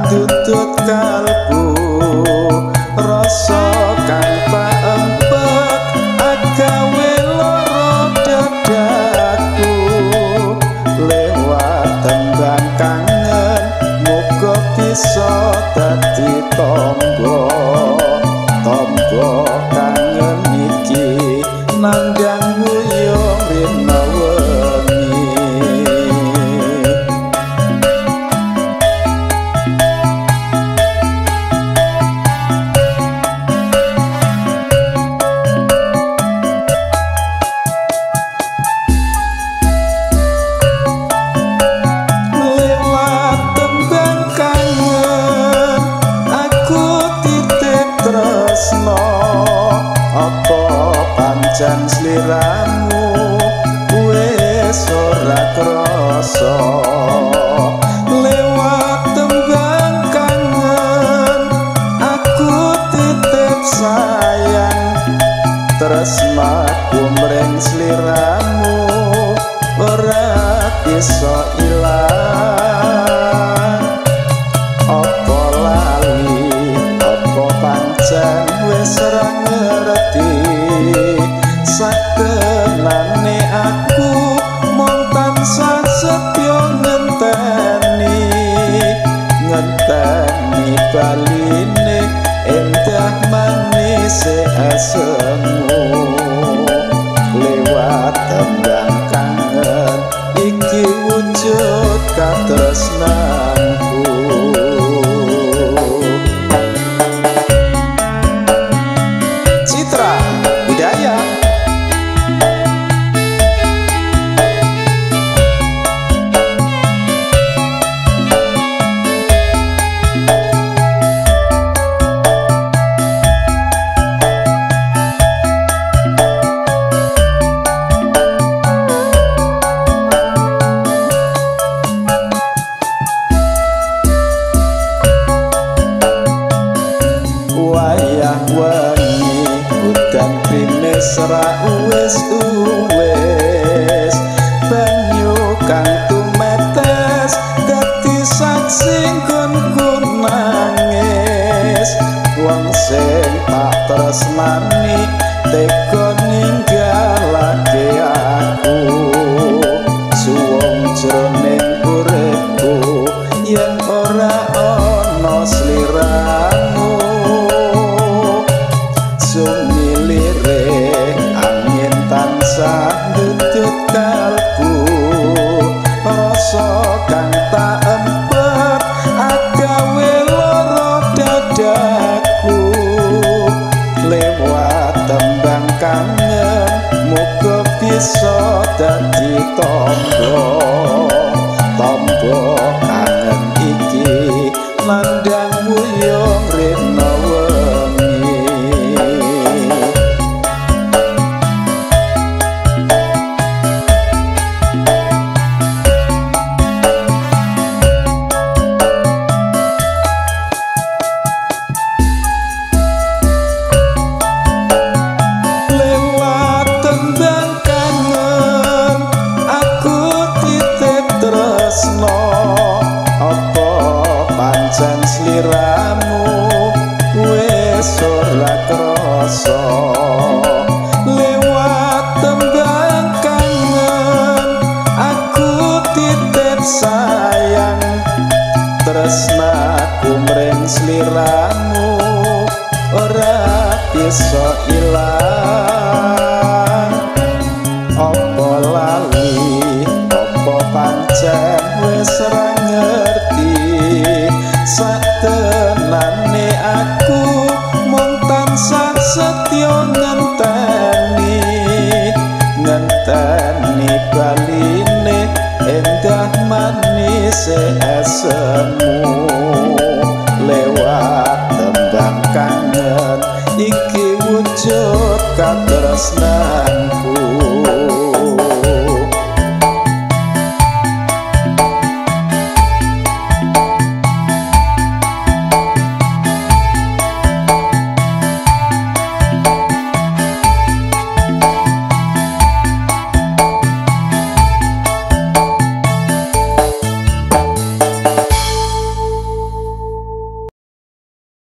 ndutut kalbu, rasa kang tak empet agawe lara dadaku. Lewat tembang kangen muga bisa dadi tombo, tombo kangen iki nandang wuyung rina wengi. Lewat tembang kangen aku titip tresno, apa pancen sliramu wis ora krasa. Lewat tembang kangen aku titip sayang, tresnaku mring sliramu ora bisa ilang. Apa lali, apa pancen wis ora ngerti, satenane aku mung tansah setya ngenteni, ngenteni baline endah manise esemu. Lewat tembang kangen iki wujud katresnanku. Citra Budaya. Wayah wengi udan grimis ra uwes-uwes, banyu kang tumetes dadi saksi nggonku nangis. Wong sing tak tresnani tega ninggalake aku, suwung jroning uripku yen ora ana sliramu. Sumilire angin tansah ndutut kalbu, rasa kang tak empet agawe lara dadaku. Lewat tembang kangen muga bisa dadi tombo, tombo kangen iki nandang wuyung rina wengi. Lewat tembang kangen aku titip tresno, apa pancen sliramu wis ora krasa. Lewat tembang kangen aku titip sayang, tresnaku mring sliramu ora bisa ilang.